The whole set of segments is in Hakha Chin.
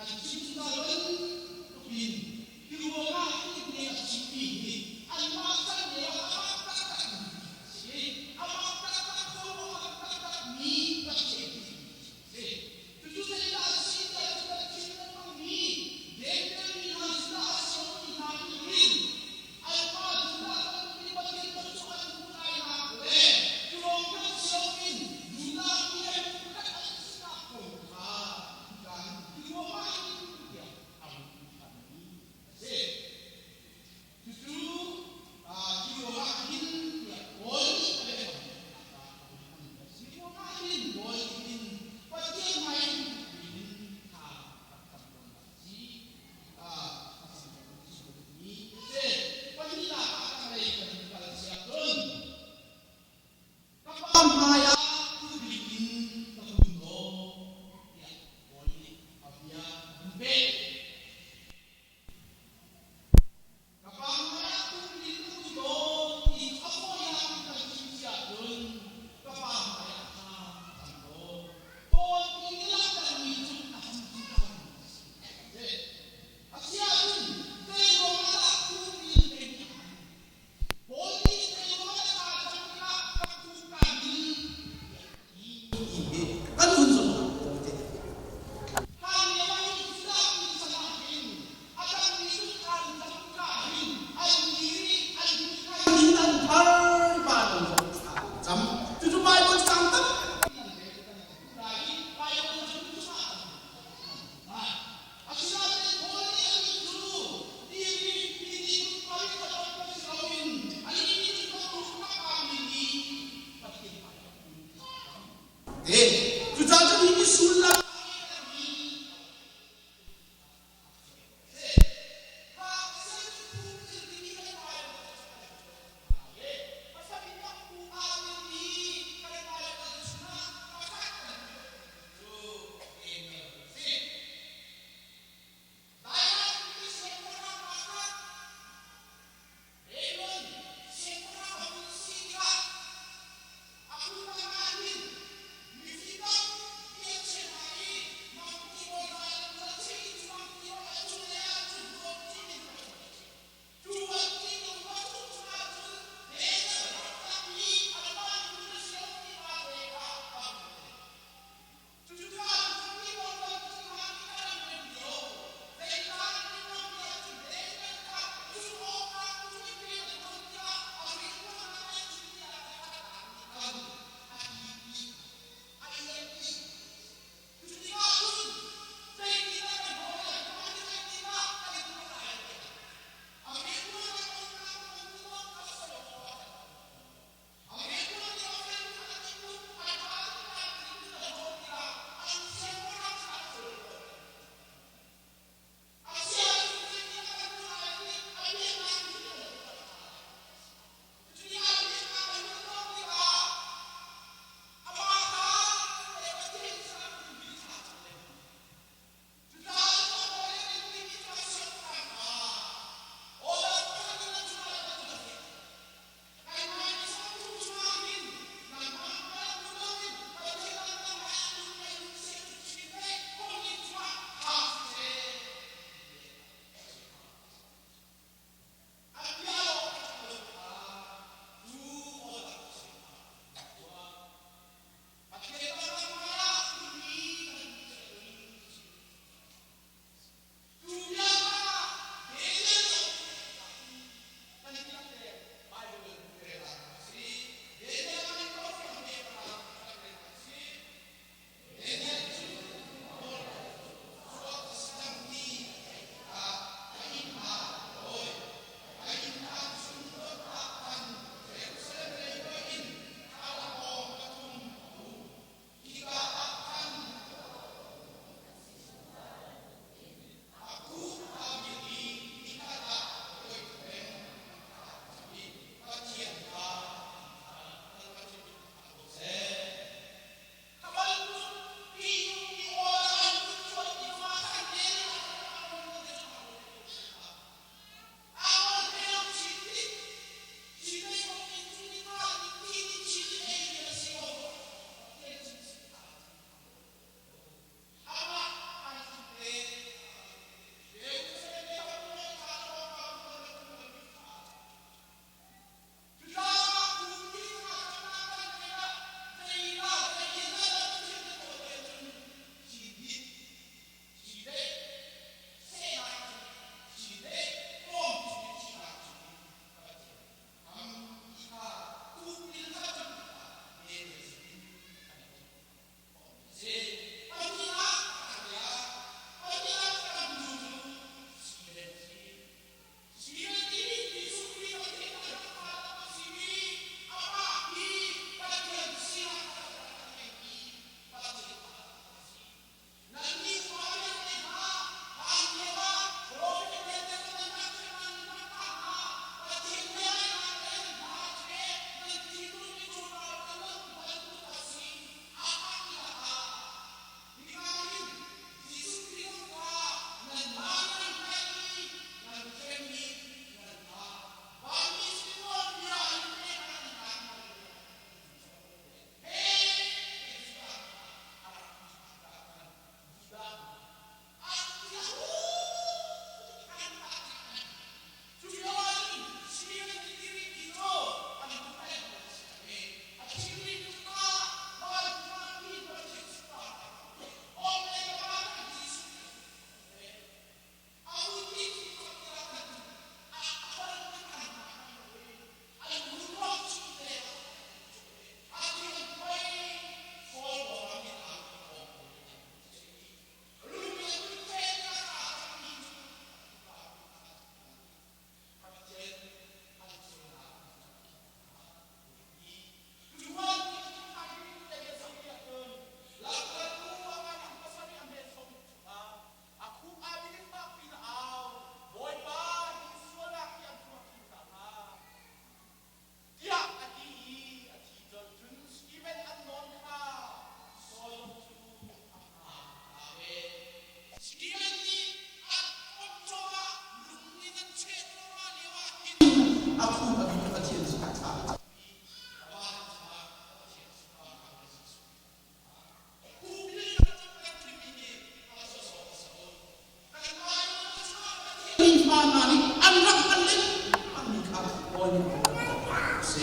Kan chim zungzal bantukin hi ruangah hin ni a chimmi hi anmah chan lio ah amah taktak mi a si. Amah taktak khuaruahhar taktak mi Pathian hi a si. Cucu zeidah a si tiah cun kan chim lengmangmi Jentail mi hna sinah a siangmi hna nih hin anmah Judah bantukin Pathian thluachuah an hmuh lainak le cu lawng hmanh si loin Judah mi he hmunkhat an sinak kong kha kan hi ruangah hin.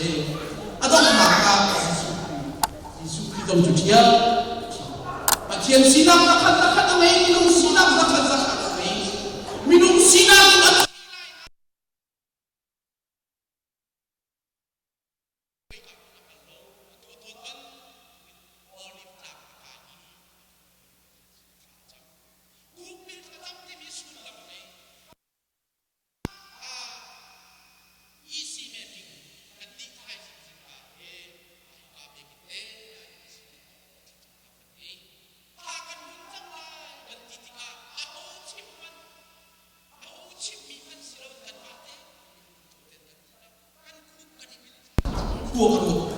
Si. A donghnak ah Jesuh Khrih Jesuh Khrih zong cu ṭhial. Pathian sinak zakhat zakhat a ngei, minung sinak zakhat zakhat a ngei. Minung sinak in a Khua ka ruat.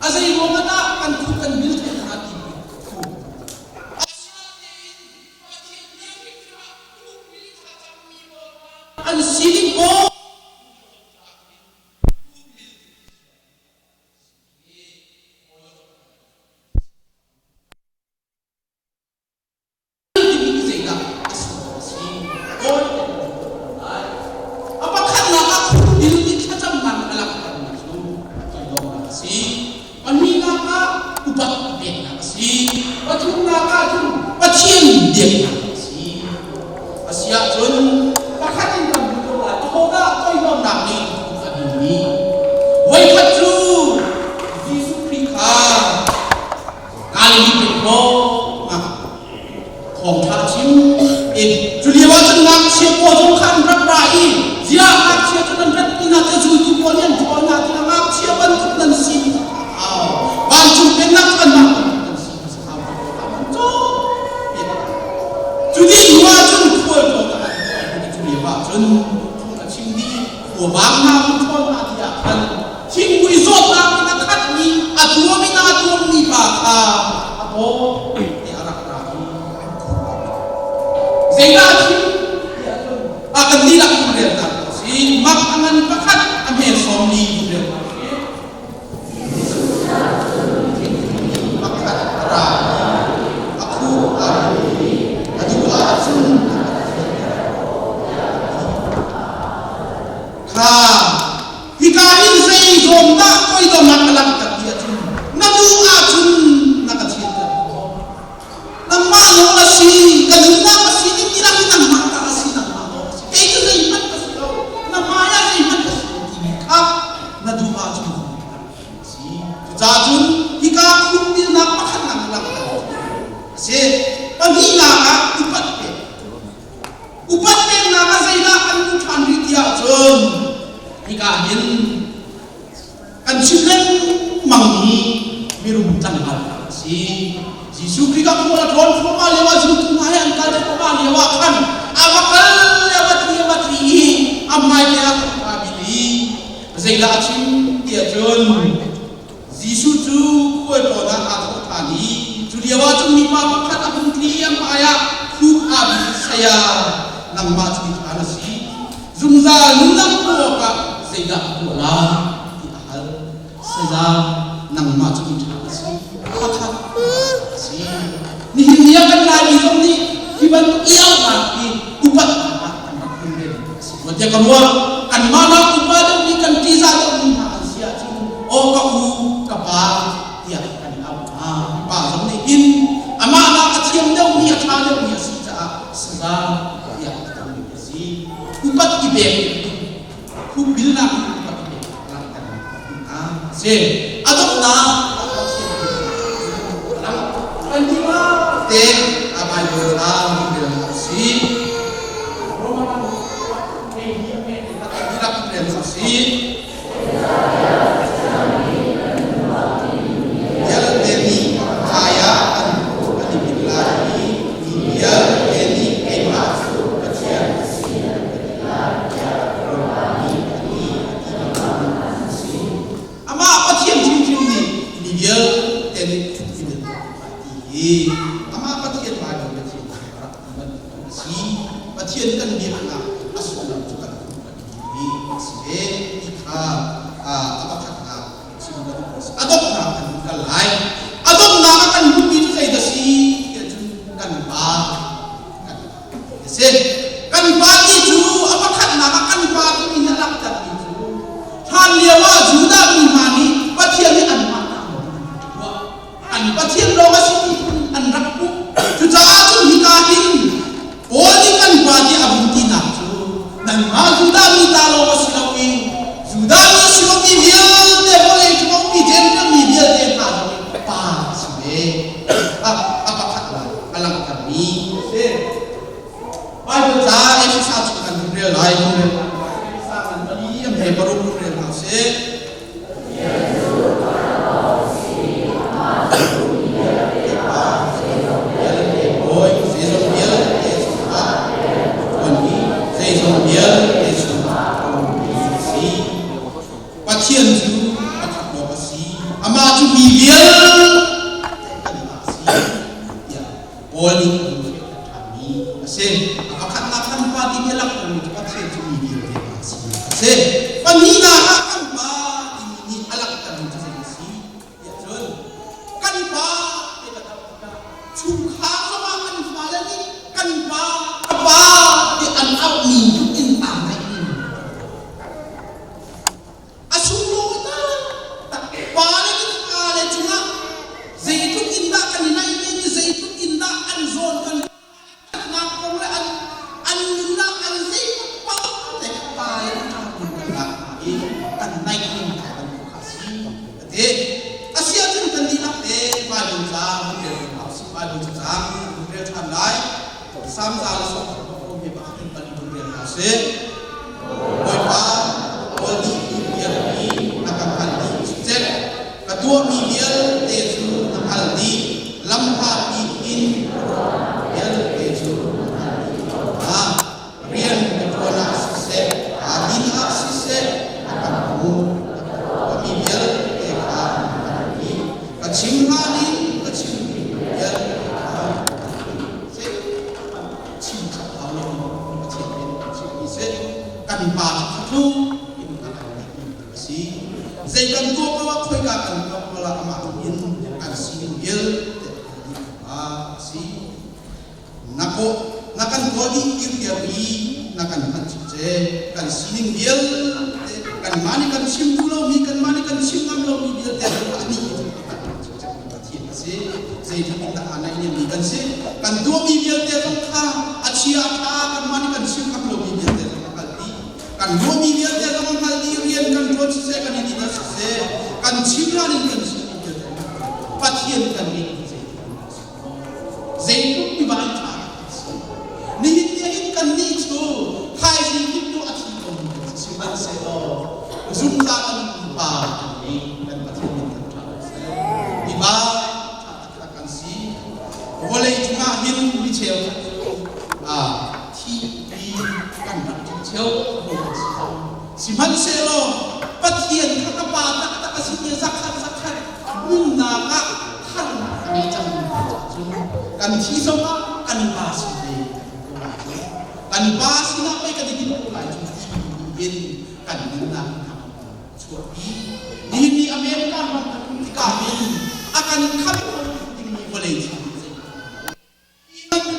A zei ruang ah dah kan khuk kan bil thei hna ti khua. An sining pawl timi zeidah a si a si kawl lai. A pakhatnak ah phungdil nih thlacamnak a langhtermi cu toidornak a si. Pahnihnak ah upat peknak a si. Pathumnak ah cun Pathian biaknak a si. A si ahcun pakhat in kan hmu ko lai. Ahodah toidornak nih a duhmi? Voikhat cu Jesuh Khrih kha Galilee peng ah thawngṭha a chim i cu lio ah cun ngakchia pawl zong kha an rak ra i ziah ngakchia cu nan rat ti hna tiah zultu pawl nih an ṭhawl hna tikah ngakchia bantuk nan si ti kha hau vancung pennak cu anmah bantuk nan si ti hau ti kha an cawnpiak. Cu dih hnu ah cun khual tlawn ah an ṭhawl i cu lio ah cun phung a chim dih i khuavang hna an ṭhawl hna ti ah khan Thingpui zawtnak in a khatmi a tuam in aa tuammi pa kha a paw te a rak ra i an khur a Zeidah a chim tiah cun a kan dihlak in relnak a si. Mak a ngan pakhat a hme sawmli in relnak a si. Pakhat a ra i a khur a a duh ahcun kha Hika hin zeizawm dah toidornak a langhter ti ahcun na duh ahcun na ka thianter khawh. Nangmah lawng na si, ka nunnak a si ding tinak hi nangmah ta a si, nangmah lawng a si. Kei cu zeihmanh ka si lo, na hmai ah zeihmanh ka si lo timi kha na duh ahcun a si. Cucaah cun hika khumbilnak pakhatnak na langhter a si. Pahnihnak ah upat pek. Upat peknak ah zeidah kan hmuh ṭhan rih ti ahcun hika hin kan chim lengmangmi mirum tlangval hna an si. Jesuh Khrih ka khual a ṭhawn thluahmah lio ah zultu hna he an kal thluahmah lio ah khan a va kal le a va tli a va tli i a hmaite ah a bil i zeidah a chim ti ahcun Jesuh cu khualtlawn ah aa thawh ṭhan i cu lio ah cun mipa pakhat a hung tli i a hmaiah khuk aa bil i, Saya, nangmah cu miṭha na si. Zungzal nunnak hmuh awkah zeidah ka tuah lai? tiah a hal. Saya, nangmah cu miṭha na si. Khakha a si. Nihin ni ah kan Laimi zong nih hi bantuk i auhnak hi upatnak ah kan rak hman ve ding a si rua tiah ka ruah. Kanmah nak upa deuhmi kan ṭihzah deuhmi hna an si ahcun aw ka u ka pa tiah kan i auh hna. Pa zong nih hin amah nak a thiam deuhmi a ṭha deuhmi a si caah saza tiah a timi a si. Upat i pek khupbilnak in upat i pek langhternak a si. A donghnak ah Pathian lang kan ti te a Bible ca rel a si. Roma ram rak rel a si. Vialte nih hmai ah an an i bil lai i mi vialte nih keimah cu Pathian ka si an ka ti lai tiah Roma nih a ti a ti bangin an si. Amah Pathian hrimhrim nih mi vialte nih i bil lai ti hi amah Pathian Baibal Pathian nih a rak ti bantuk a si. Pathian kan biaknak a sullam cu kan kan i a si ve ti kha a pakhatnak chim ka duh a donghnak kan hun kal lai. A donghnak ah kan hmuhmi cu zeidah si tiah cun kan pa kan a si. Kan pa ti cu a pakhatnak ah kan pa timi hi a langhtermi cu hlan lio ah Judah. a si. Bible ca Efesa cu kan hun rel lai, hun rel lai. Efesa ngan pali am he paruk hun rel hna usih. Zeizong vialte chungah a si. Pathian cu pakhat lawng a si. Amah cu mi vialte kan pa a si tiah Paul nih a hun fehter ṭhanmi a si. A pakhatnak kan pa timi a langhtermi cu Pathian cu mi vialte pa a sinak a si. Pahnihnak ah kan pa timi nih a langhtermi cu zei a si tiah cun kan pa ti kan auh tikah chungkhar zongah kan fale nih kan pa ka pa ti an auhmi tluk in aa naihmi A sunglawi taktak. Pale nih fale cungah zeitluk in dah kan i naih i zeitluk in dah an zawn kan nak kong le an an nunnak an zeipaoh te kha pale nih ṭha in kan lak hna i kan naih ning hna bantuk kha a si ka ti. A si ahcun kan dihlak te Bible ca hun rel hna usih. Bible cacaang hun rel ṭhan lai. Salm 146 hi pakhat in pali hun rel hna usih. Bawipa, kawl dih mi vialte na ka hngalh dih cikcek. Ka tuahmi vialte cu na hngalh dih. Lamhlatpi in vialte cu na hngalh dih ko hna. Rian ka ṭuan ah siseh, aa din ah siseh, na ka hmuh. Ka tuahmi vialte kha na hngalh dih. Ka chim hlan in ka chimmi vialte kha chim chap hau lo in Pathian min kan chimmi si kan pa cu khatlung in a kan ngeihmi a si. Zei kan tuah ko ah khoika kan tuah ko lah amah in kan sining vialte a si. Na ko na kan tuah dih kirpiar i na kan hngalh cikce kan sining vialte kanmah nih kan chim duh lomi kanmah nih kan chim ngam lomi vialte a nih Pathian a si. Zeitluk in dah aa naihniammi kan si. Kan tuahmi vialte zong kha a chia a ṭha kanmah nih kan chim ngam lomi vialte zong a hngalh dih. Kan ruahmi vialte zong a hngalh dih. Rian kan ṭuan siseh, kan i din siseh, kan chim hlan in kan chimmi vialte Pathian kan ngeihmi zeitluk in dah a si. Zeitluk mi van ṭha dah kan si. Nihin ni hin kannih cu thaizing hin tu a thi komi kan si. Sihmanhsehlaw zungzal an Pa kan ngei. Kan Pathian min kan ṭha ko seh. Mi pa ṭha taktak kan si. Vawlei cungah hin mi cheukhat cu thi i kan rak ṭih cio ko kan si ko. Sihmanhsehlaw Pathian kha ka Pa taktak a si ti zakhat zakhat nunnak ah harnak a ngei cangmi hna caah cun kan thi zongah kan pa sin ve kan um ko lai cu. Kan pa sinah pei kan i din ko lai cu ti in kan nunnak hna chuahpi. Nihin ni America ram kan um tikah hin a kan khamh kho dingmi vawlei thil zei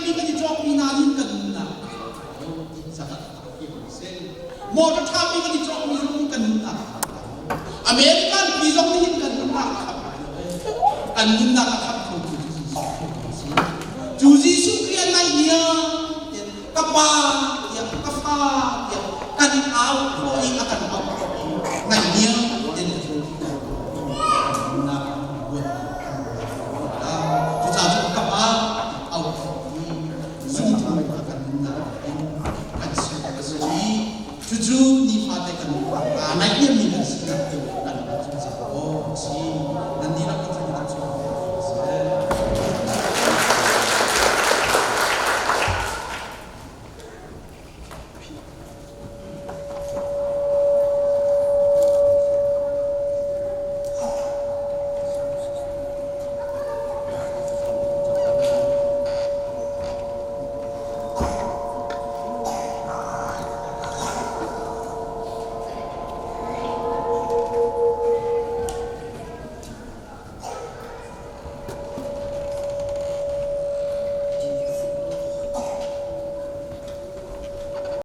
Hi kan i cawkmi hna nih kan nunnak a khamh lo ti caah a si. Motor ṭhami kan i cawkmi zong kan nunnak a khamh lo. American pi zong nih hin kan nunnak a khamh lai lo. Kan nunnak a khamh khotu cu Jesuh Khrih a si. Cu Jesuh Khrih a naihniam ka pa tiah ka fa tiah kan au khawh i a kan auh khawh i naihniam ten nunnak buat cucaah cun ka pa auh khawh i zumtu a kan nunnak in kan si a si i cucu nifate kan aa naihniammi kan sinak cu kan zungzal awk a si. Nan dihlak.